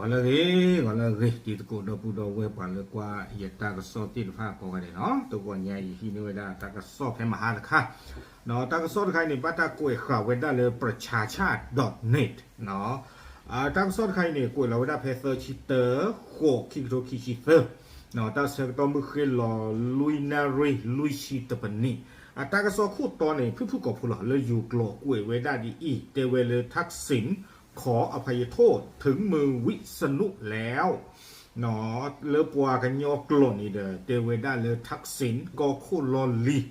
ဂီၤလၢအဂ့ၤ, ဂီၤလၢအဂ့ၤ တံၤသကိးဒီပုၢ်ဒီဝဲၢ်ပှၤလၢကွၢ်ယတၢ်ကစီၣ်သ့ၣ်တဖၣ်ကိးဂၤဒဲးနီၤ, တဂီၤညါအံၤဟံးန့ၢ်ဝဲဒၣ်တၢ်ကစီၣ်ဖဲမဟါတခါ, ဒီးတၢ်ကစီၣ်တခါအံၤန့ၣ် ဘၣ်တၢ်ကွဲးဃာ်ဝဲဒၣ်လၢ ประชาชาติ dot net နီၤ, တၢ်ကစီၣ်တခါအံၤန့ၣ် ကွဲးလီၤဝဲဒၣ်ဖဲသၢဆံတၢ ဃိး ခံကထိခံဆံသၢ တၢ်ဆၢကတီၢ်မုၢ်ဃ့လီၤ လွံၢ်နၣ်ရံၣ် လွံၢ်ဆံတပနံး, အတၢ်ကစီၣ်ခိၣ်တီန့ၣ် ဖုၣ်ဖုၣ်ကိာ်ဖိလီၤ လၢယိၤကျိာ်ကွဲးဝဲဒၣ်ဒ်အံၤ တဲဝဲလၢ ทักษิณ ขออภัยโทษถึงมือวิษณุแล้ว လၢပှၤကညီကျိာ်န့ၣ်ဒီး တဲဝဲဒၣ်လၢ ทักษิณ ကီၢ်ခိၣ်လီၢ်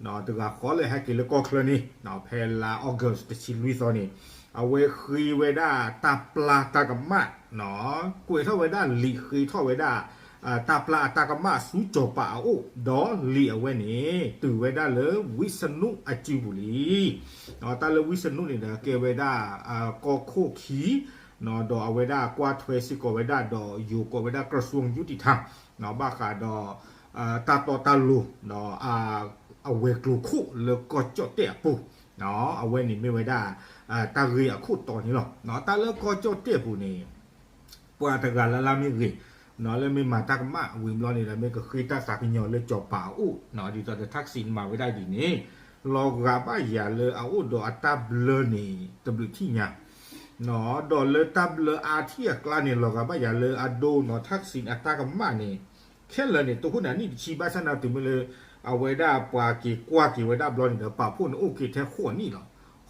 လံၤ တဂၤဃီလၢဟဲက့ၤလၢကီၢ်ချၢန့ၣ် ဖဲလါ August တဆံလွံၢ်သီန့ၣ် အဝဲဃ့ဝဲဒၣ်တၢ်ပျၢ်တၢ်ကမၣ်, ကွဲးထီၣ်ဝဲဒၣ်လံာ်ဃ့ထီၣ်ဝဲဒၣ် တၢ်ပျၢ်အတၢ်ကမၣ်ဆူစီၤပၤအအိၣ်, ဒီးလံာ်အဝဲန့ၣ် တုၤဝဲဒၣ်လၢ ဝံစနူၣ်အစုပူၤလံ. တၢ်လၢ ဝံစနူၣ် န့ၣ်ဒီး ကဲဝဲဒၣ် ကီၢ်ခိၣ်ခံ ဒီးအဝဲဒၣ်ကွၢ်ထွဲစ့ၢ်ကီးဝဲဒၣ် ဒီးယိၤကိးဝဲဒၣ် กระทรวงยุติธรรม ဘၣ်ဃးဒီး တၢ်တီတၢ်လိၤ ဒီး အဝဲၤကျိၤခိၣ်လၢကီၢ်ကၠီၣ်တဲၣ်အပူၤ, အဝဲန့ၣ်မ့ၢ်ဝဲဒၣ် တၢ်ဂ့ၢ်အခိၣ်တီန့ၣ်လီၤ. တၢ်လၢကီၢ်ကၠီၣ်တဲၣ်ပူၤန့ၣ် ပှၤတဂၤလၢ်လၢ်မ့ၢ်ဂ့ၤ, လၢမ့ၢ်မၤတၢ်ကမၣ်ဝံၤဘျီန့ၣ်ဒီး မ့ၢ်ကဃ့တၢ်သးကညီၤလၢစီၤပၤအအိၣ်, ဒ်သိးဒီး ทักษิณ မၤဝဲဒၣ်ဒ်န့ၣ် လီၤဂာ်ဘၣ်ယၤလၢအအိၣ်ဒီးအတၢ်ဘျၢန့ၣ် တဘျုးထံၣ်ညါ ဒီးလၢတၢ်ဘျၢအါထံၣ်အကျါန့ၣ် လီၤဂာ်ဘၣ်ယၤလၢအဒိနီၤ ทักษิณ အတၢ်ကမၣ်န့ၣ် ခဲလၢာ်န့ၣ် တဟူးနၤနံၣ်တဆံ ဘၣ်ဆၣ်နာ်တုၤမ့ၢ်လၢ အဝဲဒၣ်ပှၤက့ၤကွၢ်က့ၤဝဲဒၣ်ဘျီန့ၣ်ဒီး ပာ်ဖှိၣ်န့ၣ်အိၣ်က့ၤထဲဃိးနံၣ်လီၤ.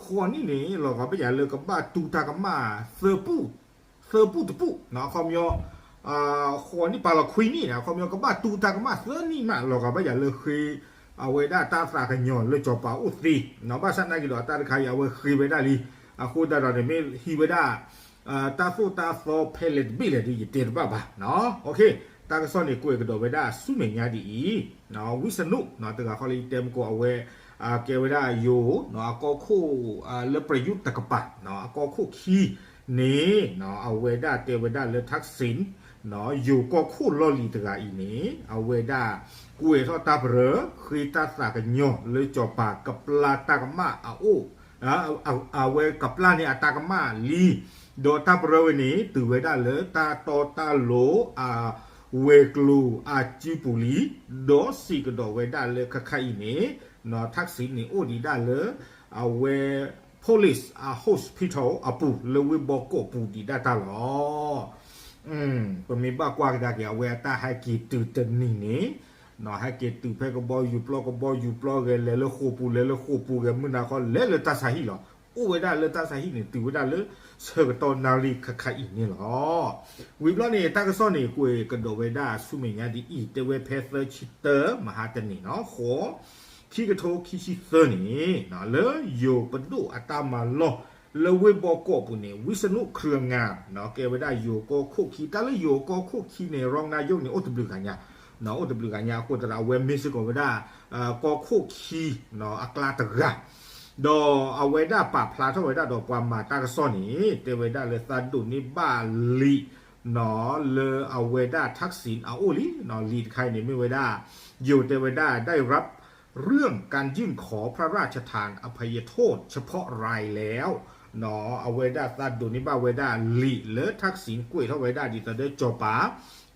ဃိးနံၣ်န့ၣ် လီၤဂာ်ဘၣ်ယၤလၢကဘၣ်တူၢ်တၢ်ကမၣ်သၢပူၢ်, သၢပူၢ်တပူၢ်, အခီပညီ ဃိးနံၣ်ပာ်လီၤခွံနံၣ်န့ၣ် အခီပညီ ကဘၣ်တူၢ်တၢ်ကမၣ်သၢနံၣ်မး လီၤဂာ်ဘၣ်ယၤလၢဃ့ အဝဲဒၣ်တၢ်သးကညီၤလၢစီၤပၤအိၣ်သ့, ဘၣ်ဆၣ်နာ်က့ၤဒီးတၢ်တခါအံၤ အဝဲဃ့ဝဲဒၣ်လံ, အဃိသတးဒီးန့ၣ် မ့ၢ်ဟံးဝဲဒၣ် တၢ်သိၣ်တၢ်သီဖဲလဲၣ်တဘ့ၣ်လဲၣ်ဒီး ယတဲတဘၣ်ဘၣ်. တၢ်ကစီၣ်န့ၣ် ကွဲးကဒီးဝဲဒၣ်ဆူမဲာ်ညါဒ်အံၤ, ဝံစနူၣ် တဂၤဃီလၢယတဲမကိးအဝဲ ကဲဝဲဒၣ်ယိၤ အကီၢ်ခိၣ် လၢ ประยุทธ์ တကပၤ အကီၢ်ခိၣ်ခံန့ၣ် အဝဲဒၣ်တဲဝဲဒၣ်လၢ ทักษิณ ယိၤကီၢ်ခိၣ်လီၢ်လံၤတဂၤအံၤန့ၣ် အဝဲဒၣ်ကွဲးထီၣ်တၢ်ပရၢ ဃ့တၢ်သးကညီၤလၢစီၤပၤကပျၢ်တၢ်ကမၣ်အအိၣ်, အဝဲကပျၢ်န့ၢ်အတၢ်ကမၣ်လံ, ဒီးတၢ်ပရၢဝဲန့ၣ် တုၤဝဲဒၣ်လၢတၢ်တီတၢ်လိၤ အဝဲၤကျိၤအစုပူၤလံ, ဒီးစံးကဒီးဝဲဒၣ်လၢခဲခါအံၤန့ၣ် ทักษิณ န့ၣ် အိၣ်ဒံးဒၣ်လၢ အဝဲ police အ hospital အပူၤ လၢဝ့ၢ်ဘီကီးပူၤဒံးဒၣ်တၢ်လီၤ. ပမ့ၢ်ဘၣ်ကွၢ်ကဒါက့ၤ အဝဲအတၢ်ဟဲက့ၤတုၤတနံၤန့ၣ် ဟဲက့ၤတုၤဖဲကဘီယူၤပျီ ကဘီယူၤပျီဂဲၤ လဲၤလၢဃိာ်ပူၤ လဲၤလၢဃိာ်ပူၤဂဲၤ မုၢ်နၤခီလဲၤလၢတၢ်ဆါဟံၣ်လီၤ. အိၣ်ဝဲဒၣ်လၢတၢ်ဆါဟံၣ်န့ၣ် တုၤဝဲဒၣ်လၢဆၢကတီၢ်နၣ်ရံၣ်ခဲခါအံၤန့ၣ်လီၤ. ဝံၤဘျီန့ၣ် တၢ်ကစီၣ်န့ၣ် ကွဲးကဒီးဝဲဒၣ်ဆူမဲာ်ညါဒ်အံၤ တဲဝဲဖဲသၢဆံတၢ မဟါတနံၤနီၤ ဃိး ခံကထိခံဆံသၢန့ၣ် လၢယိၤပဒိၣ်အတၢ်မၤလီၢ် လၢဝ့ၢ်ဘီကီးပူၤန့ၣ် ဝံစနူၣ် เครืองาม ကဲဝဲဒၣ်ယိၤကီၢ်ခိၣ်ခံ တၢ်လၢယိၤကီၢ်ခိၣ်ခံန့ၣ် รองนายก န့ၣ် အိၣ်တဘျုးဂၤညါ, အိၣ်တဘျုးဂၤညါအဃိသတးဒီး အဝဲမ့ၢ်စ့ၢ်ကီးဝဲဒၣ် ကီၢ်ခိၣ်ခံအကျါတဂၤ ဒီးအဝဲဒၣ်ပာ်ဖျါထီၣ်ဝဲဒၣ်ဒီးပှၤမၤတၢ်ကစီၣ်န့ၣ် တဲဝဲဒၣ်လၢသးဒိးန့ၢ်ဘၣ်လံာ် လၢအဝဲဒၣ် ทักษิณ အအိၣ်လံ, လံာ်တခါအံၤန့ၣ်မ့ၢ်ဝဲဒၣ် ယိၤတဲဝဲဒၣ် ได้รับเรื่องการยื่นขอพระราชทานอภัยโทษเฉพาะราย แล้ว အဝဲဒၣ်သးဒိးန့ၢ်ဘၣ်ဝဲဒၣ်လံာ်လၢ ทักษิณ ကွဲးထီၣ်ဝဲဒၣ်ဒ်သိးဒီးစီၤပၤ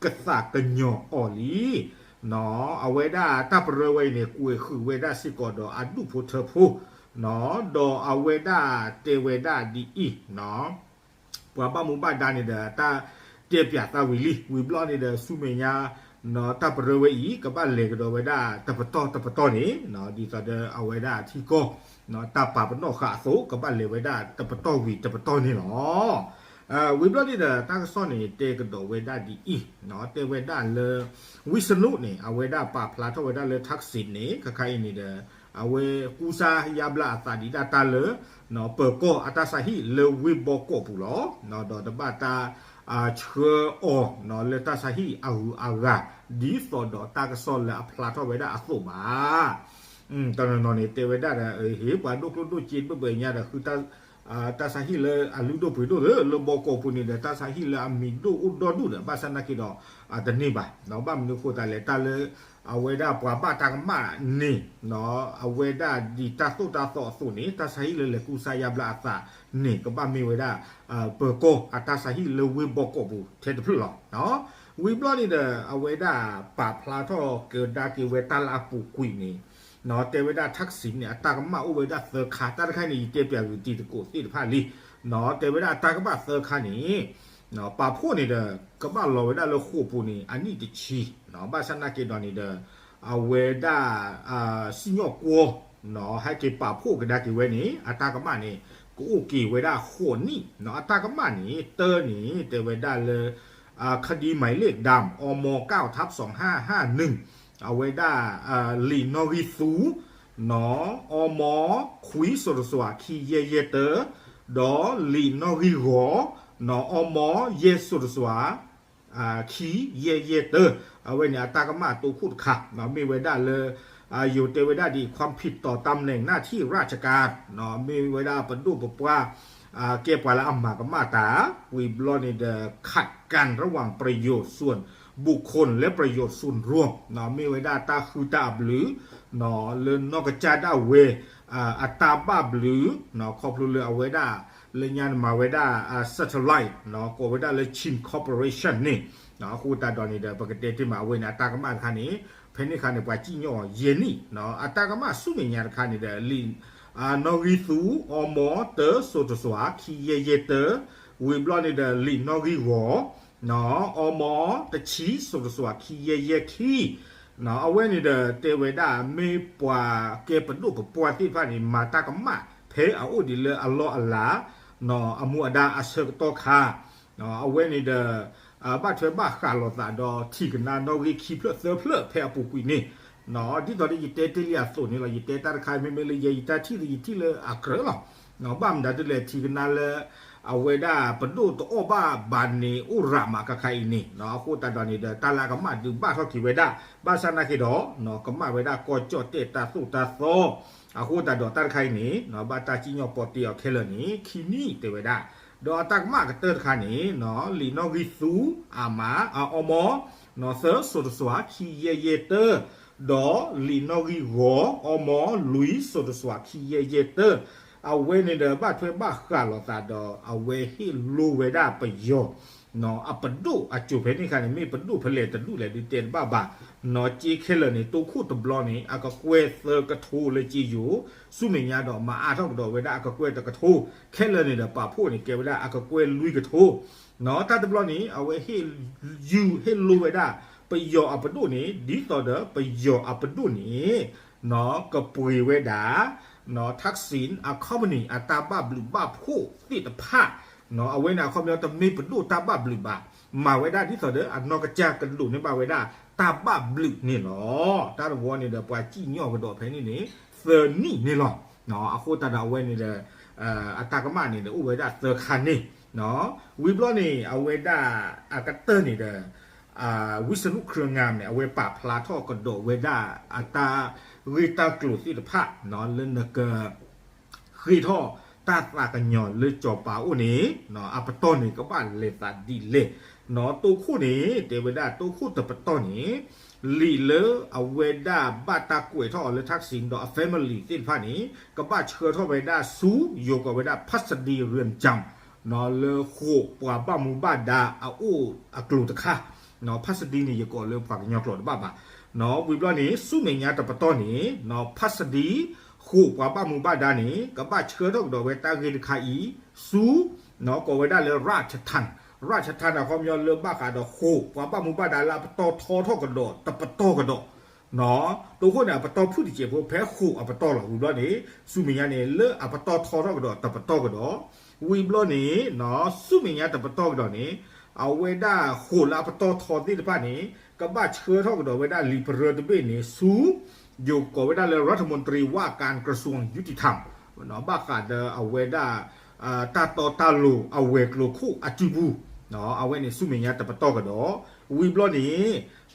ကသးကညီၤအီၤလံ အဝဲဒၣ်တၢ်ပရၢဝဲအံၤန့ၣ် ကွဲးဃုာ်ဝဲဒၣ်စ့ၢ်ကီးဒီးအဒူၣ်ဖိထၢဖိ, ဒီးအဝဲဒၣ်တဲဝဲဒၣ်ဒ်အံၤ, ပှၤဘၣ်မူဘၣ်ဒါန့ၣ်ဒီး တၢ်တဲပၠးသးဝံၤလံ, ဝံၤဘျီန့ၣ်ဒီး ဆူမဲာ်ညါ တၢ်ပရၢဝဲအံၤ ကဘၣ်လဲၤကဒီးဝဲဒၣ်တပတီၢ်တပတီၢ်န့ၣ် ဒ်သိးဒီးအဝဲဒၣ်အထံကီၢ် တၢ်ပာ်ပနီၣ်ဃာ်အသိး ကဘၣ်လဲၤဝဲဒၣ်တပတီၢ်ဝံၤတပတီၢ်န့ၣ်လီၤ. ဝံၤဘျီန့ၣ်ဒီး တၢ်ကစီၣ်န့ၣ် တဲကဒီးဝဲဒၣ်ဒ်အံၤ, တဲဝဲဒၣ်လၢ ဝံစနူၣ်န့ၣ် အဝဲဒၣ်ပာ်ဖျါထီၣ်ဝဲဒၣ်လၢ ทักษิณ န့ၣ် ခဲခါအံၤန့ၣ်ဒီး အဝဲကူစါယါဘျါအသးဒံးဒၣ်တၢ်လၢ ပၢၤကီၢ်အတၢ်ဆါဟံၣ်လၢဝ့ၢ်ဘီကီးပူၤလီၤ. ဒီးတဘၣ်တၢ် ဆှၢအီၤ လၢတၢ်ဆါဟံၣ်အဂုၤအဂၤ ဒ်သိးဒီးတၢ်ကစီၣ်လၢအဖျါထီၣ်ဝဲဒၣ်အသိးဘၣ်. တနီၤနီၤန့ၣ် တဲဝဲဒၣ်ဒီး ဟ့ၣ်ပှၤဒိၣ်ကျိၣ်ဒိၣ်စ့ဘၢၣ်ဘၢၣ်ညါဒီး ဃုတၢ် တၢ်ဆါဟံၣ်လၢအလုၢ်ဒိၣ်ပှ့ၤဒိၣ်သ့ၣ် လၢဘီကီးပူၤန့ၣ်ဒီး တၢ်ဆါဟံၣ်လၢအမံၤဒိၣ်အိၣ်ဒီဒူၣ်ဒီး ဘၣ်ဆၣ်သနာ်က့ဒီး တန့ၢ်ဘၣ်. ဘၣ်မနုၤအဃိသတးလဲၣ် တၢ်လၢ အဝဲဒၣ်ပှၤဘၣ်တၢ်ကမၣ်န့ၣ် အဝဲဒၣ်ဒ်တၢ်သိၣ်တၢ်သီအသိးန့ၣ် တၢ်ဆါဟံၣ်လၢလဲၤကူစါယါဘျါအသးန့ၣ် ကဘၣ်မ့ၢ်ဝဲဒၣ် ပၢၤကီၢ်အတၢ်ဆါဟံၣ်လၢဝ့ၢ်ဘီကီးပူၤထဲတဖျၢၣ်လီၤ. ဝံၤဘျီန့ၣ်ဒီး အဝဲဒၣ်ပာ်ဖျါထီၣ်ကဒါက့ၤဝဲတၢ်လၢအပူၤကွံာ်န့ၣ် တဲဝဲဒၣ် Thaksin န့ၣ် အတၢ်ကမၣ်အိၣ်ဝဲဒၣ်သၢခါ တၢ်တခါန့ၣ် ယတဲပၠးဂုာ်တံၤသကိးသ့ၣ်တဖၣ်လံ. တဲဝဲဒၣ်တၢ်ကမၣ်သၢခါန့ၣ် ပာ်ဖှိၣ်န့ၣ်ဒီး ကဘၣ်လီၤဝဲဒၣ်လၢဃိာ်ပူၤန့ၣ် အနံၣ်တဆံ, ဘၣ်ဆၣ်သနာ်က့ဒီးန့ၣ်ဒီး အဝဲဒၣ် စံၣ်ညီၣ်ကွီၢ် ဟဲက့ၤပာ်ဖှိၣ်ကဒါက့ၤဝဲန့ၣ် အတၢ်ကမၣ်န့ၣ် ကအိၣ်က့ၤဝဲဒၣ်ဃိးနံၣ်, အတၢ်ကမၣ်န့ၣ် တၢန့ၣ် တဲဝဲဒၣ်လၢ คดีหมายเลขดำ อม เก้าทับสองห้าห้าหนึ่ง အဝဲဒၣ် လံာ်နီၣ်ဂံၢ်သူ အမ ခွံစိၤတစွး ခံယဲၢ်ယဲၢ်တၢ, ဒီးလံာ်နီၣ်ဂံၢ်ဂီၤ အမ ယဲၢ်စိၤတစွး ခံယဲၢ်ယဲၢ်တၢ, အဝဲန့ၣ်အတၢ်ကမၣ်တိခိၣ်တခါ မ့ၢ်ဝဲဒၣ်လၢ ယိၤတဲဝဲဒၣ်ဒ် ความผิดต่อตำแหน่งหน้าที่ราชการ မ့ၢ်ဝဲဒၣ်ပဒိၣ်ပပှၢ် ကဲပှၤလၢအမၤကမၣ်တၢ် ဝံၤဘျီန့ၣ်ဒီး ขัดกันระหว่างประโยชน์ส่วนบุคคลและประโยชน์ส่วนรวม မ့ၢ်ဝဲဒၣ်တၢ်ဃုတၢ်အဘျုး လၢနီၢ်ကစၢ်ဒၣ်ဝဲ အတၢ်ဘၣ်ဘျုး ခီဖျိလၢအဝဲဒၣ် လၢညါန့ၣ်မၤဝဲဒၣ် satellite ကိးဝဲဒၣ်လၢ Chin Corporation န့ၣ် အဃိသတးဒီးန့ၣ်ဒီး ပကတဲတ့ၢ်မး အဝဲန့ၣ်အတၢ်ကမၣ်တခါန့ၣ် ဖဲန့ၣ်အခါန့ၣ် ပှၤစံၣ်ညီၣ်ယဲၢ်နံၣ် အတၢ်ကမၣ်ဆူမဲာ်ညါတခါန့ၣ်ဒီး လံာ် နီၣ်ဂံၢ်သူ အမ တၢစိၤတစွး ခံယဲၢ်ယဲၢ်တၢ, ဝံၤဘျီန့ၣ်ဒီး လံာ်နီၣ်ဂံၢ်ဂီၤ အမ တဆံစိၤတစွး ခံယဲၢ်ယဲၢ်ခံ အဝဲန့ၣ်ဒီး တဲဝဲဒၣ်မ့ၢ်ပှၤကဲပဒိၣ်ပပှၢ်သ့ၣ်တဖၣ်န့ၣ် မၤတၢ်ကမၣ် ဖဲအအိၣ်ဒံးလၢအလီၢ်အလၤ အမူအဒါအဆၢကတီၢ်ခါ အဝဲန့ၣ်ဒီး ဘၣ်ထွဲဘၣ်ဃးလိာ်သးဒီး ထံၣ်ကနါနီၣ်ဂံၢ်ခံဖျၢၣ်သၢဖျၢၣ်ဖဲအပူၤကွံာ်န့ၣ် ဒ်သိးဒီးယတဲတ့ၢ်လံအသိးန့ၣ်လီၤ. ယတဲတၢ်တခါ မ့မ့ၢ်လၢယဲ ယတၢ်ထံၣ်ဒီး ယထံၣ်လၢအကြၢးလီၤ. ဘၣ်မနုၤဒ်လဲၣ် ထံၣ်ကနါလၢ အဝဲဒၣ်ပဒိၣ်တအီၣ်ဘၣ်ဘၣ်န့ၣ် အိၣ်ရးမးကခါအံၤန့ၣ် အဃိသတးဒီးန့ၣ်ဒီး တၢ်လၢအကမၣ်ဒုးဘၣ်ထီၣ်က့ၤဝဲဒၣ် ဘၣ်ဆၣ်သနာ်က့ဒီး ကမၣ်ဝဲဒၣ်ကီၢ်ကၠီၣ်တဲၣ်တၢ်သိၣ်တၢ်သီ အဃိသတးဒီးတၢ်တခါအံၤန့ၣ် ဘၣ်တၢ်စံၣ်ညီၣ်ပီတ့အီၤခဲလၢာ်န့ၣ် ခံနံၣ်တဲဝဲဒၣ် ဒီးအတၢ်ကမၣ်ကတၢၢ်တခါန့ၣ် လံာ်နီၣ်ဂံၢ်သူ အမ အ အမ သၢစိၤတစွး ခံယဲၢ်ယဲၢ်တၢ ဒီးလံာ်နီၣ်ဂံၢ်ဂီၤ အမ လွံၢ်စိၤတစွး ခံယဲၢ်ယဲၢ်တၢ အဝဲန့ၣ်ဒီး ဘၣ်ထွဲဘၣ်ဃးလိာ်သးဒီး အဝဲဟ့ၣ်လိဝဲဒၣ်ပယီၤ အပဒိၣ်အစိၤဖဲန့ၣ်အခါန့ၣ် မ့ၢ်ပဒိၣ်ဖဲလဲၣ်တဒူၣ်လဲၣ်ဒုးတဲတဘၣ်ဘၣ် နီၢ်က့ခဲလၢာ်န့ၣ် တိခိၣ်တဘျီန့ၣ် အကကွဲၢ်သၢကထိလၢက့ယိၤ ဆူမဲာ်ညါဒီး မၤအါထီၣ်ကဒီးဝဲဒၣ်အကကွဲၢ်တကထိ ခဲလၢာ်န့ၣ်ဒီး ပာ်ဖှိၣ်န့ၣ် ကဲဝဲဒၣ်အကကွဲၢ်လွံၢ်ကထိ တၢ်တဘျီန့ၣ် အဝဲဟ့ၣ်ယုၢ်ဟ့ၣ်လိဝဲဒၣ် ပယီၤအပဒိၣ်န့ၣ် ဒ်သိးဒီးပယီၤအပဒိၣ်န့ၣ် ကပှ့ၤဝဲဒၣ် Thaksin အ company အတၢ်ဘၣ်ဘျုးဘၣ်ဖှိၣ်သ့ၣ်တဖၣ် အဝဲန့ၣ်အခီပညီတမ့ၢ်ပဒိၣ်တၢ်ဘၣ်ဘျုးဘၣ် မၤဝဲဒၣ်ဒ်သိးဒီးအနီၢ်ကစၢ်ကဒိးန့ၢ်ဘၣ်ဝဲဒၣ်တၢ်ဘၣ်ဘျုးန့ၣ်လီၤ. တၢ်တဝီန့ၣ်ဒီးပှၤစံၣ်ညီၣ်ကဒီးဖဲန့ၣ်န့ၣ် သၢနံၣ်န့ၣ်လီၤ. အဃိသတးဒီးအဝဲန့ၣ်ဒီး အတၢ်ကမၣ်န့ၣ်ဒီးအိၣ်ဝဲဒၣ်သၢခါန့ၣ် ဝံၤဘျီန့ၣ် အဝဲဒၣ်အကတၢၢ်န့ၣ်ဒီး ဝံစနူၣ်ခရၢၣ်ငါန့ၣ် အဝဲပာ်ဖျါထီၣ်ကဒီးဝဲဒၣ် အတၢ်ဂ့ၢ်တၢ်ကျိၤသ့ၣ်တဖၣ် လၢနက ဃ့ထီၣ်တၢ်သးကညီၤလၢစီၤပၤအိၣ်န့ၣ် အပတီၢ်န့ၣ် ကဘၣ်လဲၤသးဒ်လဲၣ်. တိခိၣ်န့ၣ် တဲဝဲဒၣ်တိခိၣ်တပတီၢ်န့ၣ် လံာ်လၢအဝဲဒၣ်ဘၣ်တၢ်ကွဲးထီၣ်အီၤလၢ Thaksin ဒီးအ family သ့ၣ်တဖၣ်န့ၣ် ကဘၣ်ဆှၢထီၣ်ဝဲဒၣ်ဆူ ယိၤကိးဝဲဒၣ် ဖၣ်စဒံရၢၢ်ကၠၢမ် လၢဃိာ်ပှၤဘၣ်မူဘၣ်ဒါအအိၣ်အကျိၤတခါ ဖၣ်စဒံန့ၣ် ယကိးလၢပှၤကညီကျိာ်တဘၣ်ဘၣ်. ဝံၤဘျီန့ၣ် ဆူမဲာ်ညါတပတီၢ်န့ၣ် ဖၣ်စဒံ ဃိာ်ပှၤဘၣ်မူဘၣ်ဒါန့ၣ် ကဘၣ်ဆှၢထီၣ်ကဒီးဝဲတၢ်ဂ့ၢ်တခါအံၤ ဆူ ကိးဝဲဒၣ်လၢ ရၣ်ချထၢၣ်, ရၣ်ချထၢၣ်န့ၣ်အခီပညီလၢဘၣ်ဃးဒီးဃိာ်ပှၤဘၣ်မူဘၣ်ဒါလၢအပတီၢ်ထီထီၣ်ကဒီးတပတီၢ်ကဒီး တိခိၣ်န့ၣ် အပတီၢ်ဖုၣ်တစဲးဖိ ဖဲဃိာ်အပတီၢ်လီၤ. ဝံၤဘျီန့ၣ် ဆူမဲာ်ညါန့ၣ် လၢအပတီၢ်ထီထီၣ်ကဒီးတပတီၢ်ကဒီး ဝံၤဘျီန့ၣ် ဆူမဲာ်ညါတပတီၢ်ကဒီးန့ၣ် အဝဲဒၣ်ဃိာ်လၢအပတီၢ်ထီသ့ၣ်တဖၣ်န့ၣ် ကဘၣ်ဆှၢထီၣ်ကဒီးဝဲဒၣ်လံာ်ပရၢတဘ့ၣ်န့ၣ် ဆူ ယိၤကိးဝဲဒၣ်လၢ ရၣ်ထမူၣ်တရံး ဝၣ်ကၣ် ကရၢၡူၣ်ယူၣ်တံၣ်ထၣ် ဘၣ်ဃးဒီးအဝဲဒၣ် တၢ်တီတၢ်လိၤအဝဲၤကျိၤခိၣ်အစုပူၤ အဝဲန့ၣ်ဆူမဲာ်ညါတပတီၢ်ကဒီး ဝံၤဘျီ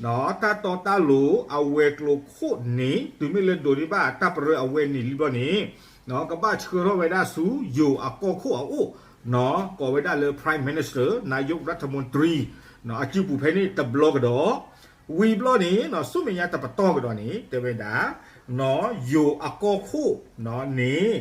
န့ၣ် တၢ်တီတၢ်လိၤအဝဲၤကျိၤခိၣ်န့ၣ် တုၤမ့ၢ်လၢဒိးန့ၢ်ဘၣ်တၢ်ပရၢအဝဲန့ၣ်လံဘျီန့ၣ် ကဘၣ်ဆှၢထီၣ်ဝဲဒၣ်ဆူယိၤအကီၢ်ခိၣ်အအိၣ်, ကိးဝဲဒၣ်လၢ Prime Minister နာယုၢ်ရၢထမူတြံ အစုပူၤဖဲန့ၣ်တဘျီကဒီး, ဝံၤဘျီန့ၣ် ဆူမဲာ်ညါတပတီၢ်ကဒီးန့ၣ် တဲဝဲဒၣ် ယိၤအကီၢ်ခိၣ်န့ၣ်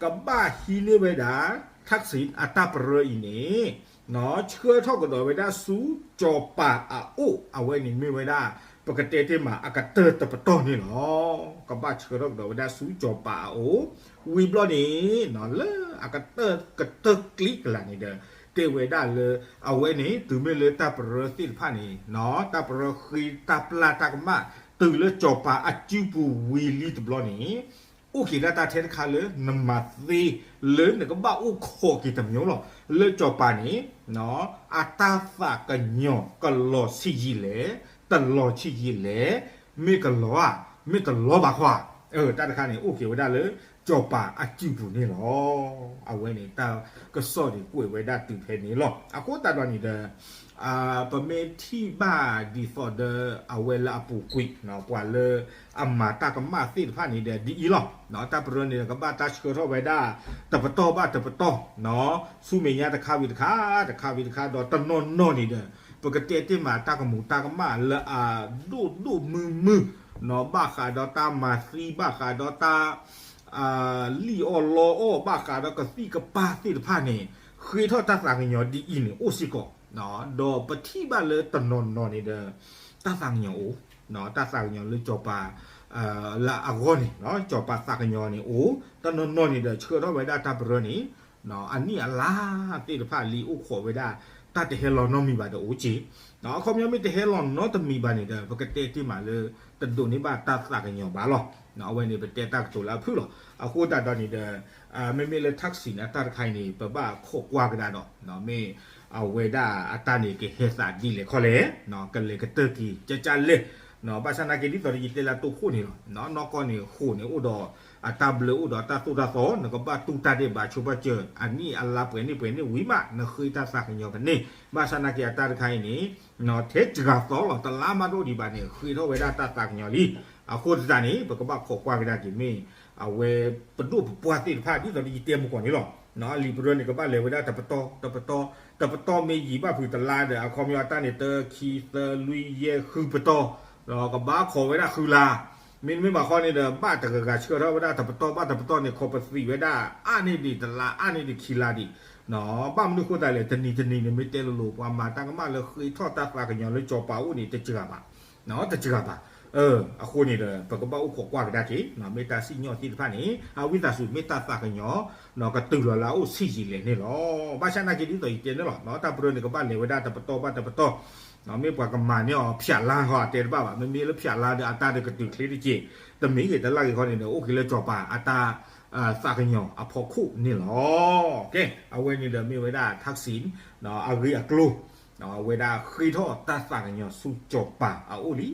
ကဘၣ်ဟံးန့ၢ်ဝဲဒၣ် Thaksin အတၢ်ပရၢအံၤန့ၣ် ဆှၢထီၣ်ကဒီးဝဲဒၣ်ဆူစီၤပၤအအိၣ် အဝဲန့ၣ်မ့ၢ်ဝဲဒၣ် ပကတဲတ့ၢ်မးအကတၢၢ်တပတီၢ်န့ၣ်လီၤ. ကဘၣ်ဆှၢထီၣ်ကဒီးဝဲဒၣ်ဆူစီၤပၤအအိၣ်, ဝံၤဘျီန့ၣ် လၢအကတၢၢ်ကတၢၢ်ကျံကလးန့ၣ်ဒီး တဲဝဲဒၣ်လၢ အဝဲန့ၣ် တုၤမ့ၢ်လၢတၢ်ပရၢသ့ၣ်တဖၣ်န့ၣ် တၢ်ပရၢဃ့တၢ်ပျၢ်တၢ်ကမၣ် တုၤလၢစီၤပၤအစုပူၤဝံၤလံတဘျီန့ၣ် အိၣ်က့ၤဒၣ်တၢ်ထဲတခါလၢနမၤသ့ လၢနကဘၣ်အိၣ်ခိးက့ၤတမံၤလီၤ. လၢစီၤပၤန့ၣ် အတၢ်သးကညီၤကလီၤဆံးယံာ်လဲၣ်, တလီၤဆံးယံာ်လဲၣ်, မ့ၢ်ကလီၤဧါ, မ့ၢ်တလီၤဘၣ်ခီဧါ, တၢ်တခါန့ၣ် အိၣ်က့ၤဝဲဒၣ်လၢ စီၤပၤအစုပူၤန့ၣ်လီၤ. အဝဲန့ၣ်တၢ်ကစီၣ်န့ၣ်ကွဲးဝဲဒၣ်တုၤဖဲန့ၣ်လီၤ. အဃိသတးဒီးန့ၣ်ဒီး ပမ့ၢ်ထံၣ်ဘၣ်ဒ်သိးဒီးအဝဲလၢအပူၤကွံာ် ပှၤလၢအမၤတၢ်ကမၣ်သ့ၣ်တဖၣ်န့ၣ်ဒီးဒ်အံၤလီၤ. တၢ်ပရၢန့ၣ်ဒီးကဘၣ်တၢ်ဆှၢထီၣ်ဝဲဒၣ် တပတီၢ်ဘၣ်တပတီၢ် ဆူမဲာ်ညါတခါဝံၤတခါ တခါဝံၤတခါဒီးတနီၤနီၤန့ၣ်ဒီး ပကတဲတ့ၢ်မးတၢ်ကမူးတၢ်ကမၣ်လၢအဒိၣ်ဒိၣ်မုၢ်မုၢ် ဘၣ်ဃးဒီးတၢ်မၤသံ ဘၣ်ဃးဒီးတၢ် လံၣ်အီၣ်လီအီၣ် ဘၣ်ဃးဒီးကသံၣ်ကပၤသ့ၣ်တဖၣ်န့ၣ် ဃ့ထီၣ်တၢ်သးကညီၤဒ်အံၤန့ၣ်အိၣ်စ့ၢ်ကီး, ဒီးပထံၣ်ဘၣ်လၢတနီၤနီၤန့ၣ်ဒီး တၢ်သးကညီၤအိၣ်, တၢ်သးကညီၤလၢစီၤပၤ လၢအဂီၢ်န့ၣ် စီၤပၤသးကညီၤန့ၣ်အိၣ်, တနီၤနီၤန့ၣ်ဒီးဆှၢထီၣ်ဝဲဒၣ်တၢ်ပရၢန့ၣ် အနံၣ်အလါသ့ၣ်တဖၣ်လံအိၣ်ခိးဝဲဒၣ် တၢ်တဟဲလီၤနီတမံၤဘၣ်ဒီးအိၣ်က့ၤ, အခီပညီမ့ၢ်တဟဲလီၤနီတမံၤဘၣ်န့ၣ်ဒီး ပကတဲတ့ၢ်မးလၢ တဒိးန့ၢ်ဘၣ်တၢ်သးကညီၤဘၣ်လီၤ. အဝဲန့ၣ်ပတဲတၢ်ကတိၤလၢအဖုၣ်လီၤ. အဃိသတးဒီးန့ၣ်ဒီး မ့မ့ၢ်လၢ Thaksin အတၢ်တခါအံၤန့ၣ် ပဘၣ်ခိးကွၢ်ကဒါဒီး မ့ၢ်အဝဲဒၣ်အတၢ်န့ၣ်ကဟဲသးဒ်လဲၣ်ခီလဲၣ်, ကလဲၤကတၢၢ်က့ၤကကလဲၣ်, ဘၣ်ဆၣ်နာ်က့ဒ်သိးဒီးယတဲလၢအတိခိၣ်န့ၣ်လီၤ. နီၢ်ကီၢ်န့ၣ်ဃိာ်န့ၣ်အိၣ်ဒီးအတၢ်ဘျၢအိၣ်ဒီးတၢ်သိၣ်တၢ်သီ နကဘၣ်တူၢ်တၢ်ဒဲးဘးဆိပာ်စၢၤ အနံၣ်အလါပှဲၤန့ၣ်ပှဲၤန့ၣ်ဝံၤမး နဃ့တၢ်သးကညီၤကန့ၢ်, ဘၣ်ဆၣ်နာ်က့အတၢ်တခါအံၤန့ၣ် ထဲစှၤသီလီၤ တလါမးတအိၣ်ဒံးဘၣ်န့ၣ် ဃ့ထီၣ်ဝဲဒၣ်တၢ်သးကညီၤလံ. အဃိသတးန့ၣ် ပကဘၣ်ခိးကွၢ်ကဒါက့ၤမ့ၢ် အဝဲပဒိၣ်ပပှၢ်သ့ၣ်တဖၣ် ဒ်သိးဒီးယတဲမုၢ်ကီၢ်န့ၣ်လီၤ. အလံာ်ပရၢန့ၣ် ကဘၣ်လဲၤဝဲဒၣ်တပတီၢ် တပတီၢ် တပတီၢ်မ့ၢ်ယံာ်ဘၣ်ဖုးတလါဒီး အခီပညီအတၢ်န့ၣ် တၢ ခံ သၢ လွံၢ် ယဲၢ် ဃုပတီၢ် ဒီးကဘၣ်ခိးဝဲဒၣ်ဃုလါ မ့တမ့ၢ်ဘၣ်ဃီန့ၣ်ဒီး ဘၣ်တဂၤဂၤဆှၢထီၣ်ဝဲဒၣ်တပတီၢ်ဘၣ်တပတီၢ်န့ၣ် ခိးပသံးဝဲဒၣ် အါန့ၢ်ဒံးတလါ အါန့ၢ်ဒံးခံလါဒံး, ဘၣ်မနုၤအဃိသတးလဲၣ် တနံၤတနံၤန့ၣ် မ့ၢ်တဲလိၤလိၤ ပှၤမၤတၢ်ကမၣ်လၢဃ့ထီၣ်တၢ်သးကညီၤလၢစီၤပၤအိၣ်န့ၣ် တစှၤဘၣ်, တစှၤဘၣ်. အဃိန့ၣ်ဒီး ပကဘၣ်အိၣ်ခိးကွၢ်ကဒါက့ၤ မ့ၢ်တၢ်စံၣ်ညီၣ်သ့ၣ်တဖၣ်န့ၣ် အဝံသးစူၤမ့ၢ်တၢ်သးကညီၤ ကတုၤလီၤလၢအအိၣ်ဆံးယံာ်လဲၣ်န့ၣ်လီၤ. ဘၣ်ဆၣ်နာ်က့ဒ်သိးယတဲန့ၣ်လီၤ တၢ်ပရၢန့ၣ် ကဘၣ်လဲၤဝဲဒၣ်တပတီၢ်ဘၣ်တပတီၢ် မ့ၢ်ပှၤကမၤန့ၢ်အီၤဖၠးလါဟီတဲတဘၣ်ဘၣ် မ့မ့ၢ်လၢဖၠးလါဒီးအတၢ်ဒီးကတုၤချ့တက့ၢ်, တမ့ၢ်ဂ့ၤတလၢ်ဂ့ၤခီန့ၣ်ဒီး အိၣ်က့ၤလၢစီၤပၤအတၢ် သးကညီၤအဖီခိၣ်န့ၣ်လီၤ. ကဲ အဝဲန့ၣ်ဒီးမ့ၢ်ဝဲဒၣ် Thaksin အဂ့ၢ်အကျိၤ အဝဲဒၣ်ဃ့ထီၣ်တၢ်သးကညီၤဆူစီၤပၤအအိၣ်လံ.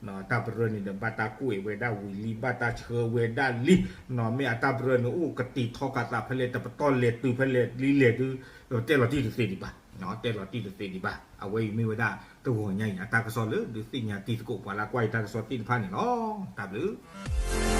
တၢ်ပရၢန့ၣ်ဒီး ဘၣ်တၢ်ကွဲးဝဲဒၣ်ဝံၤလံ ဘၣ်တၢ်ဆှၢဝဲဒၣ်လံ, မ့ၢ်အတၢ်ပရၢန့ၣ် အိၣ်ကတံာ်ထီကးသးဖဲလဲၣ် တပတီၢ်လဲၤတုၤဖဲလဲၣ် လံလဲၤတုၤ တဲလီၤတံၢ်တသ့ဒံးဘၣ်, တဲလီၤတံၢ်တသ့ဒံးဘၣ်. အဝဲအံၤမ့ၢ်ဝဲဒၣ်တဂီၤညါအံၤ အတၢ်ကစီၣ်လၢဒုးသ့ၣ်ညါတံၤသကိးပှၤလၢကွၢ်ယတၢ်ကစီၣ်သ့ၣ်တဖၣ်န့ၣ်လီၤ. တၢ်ဘျုး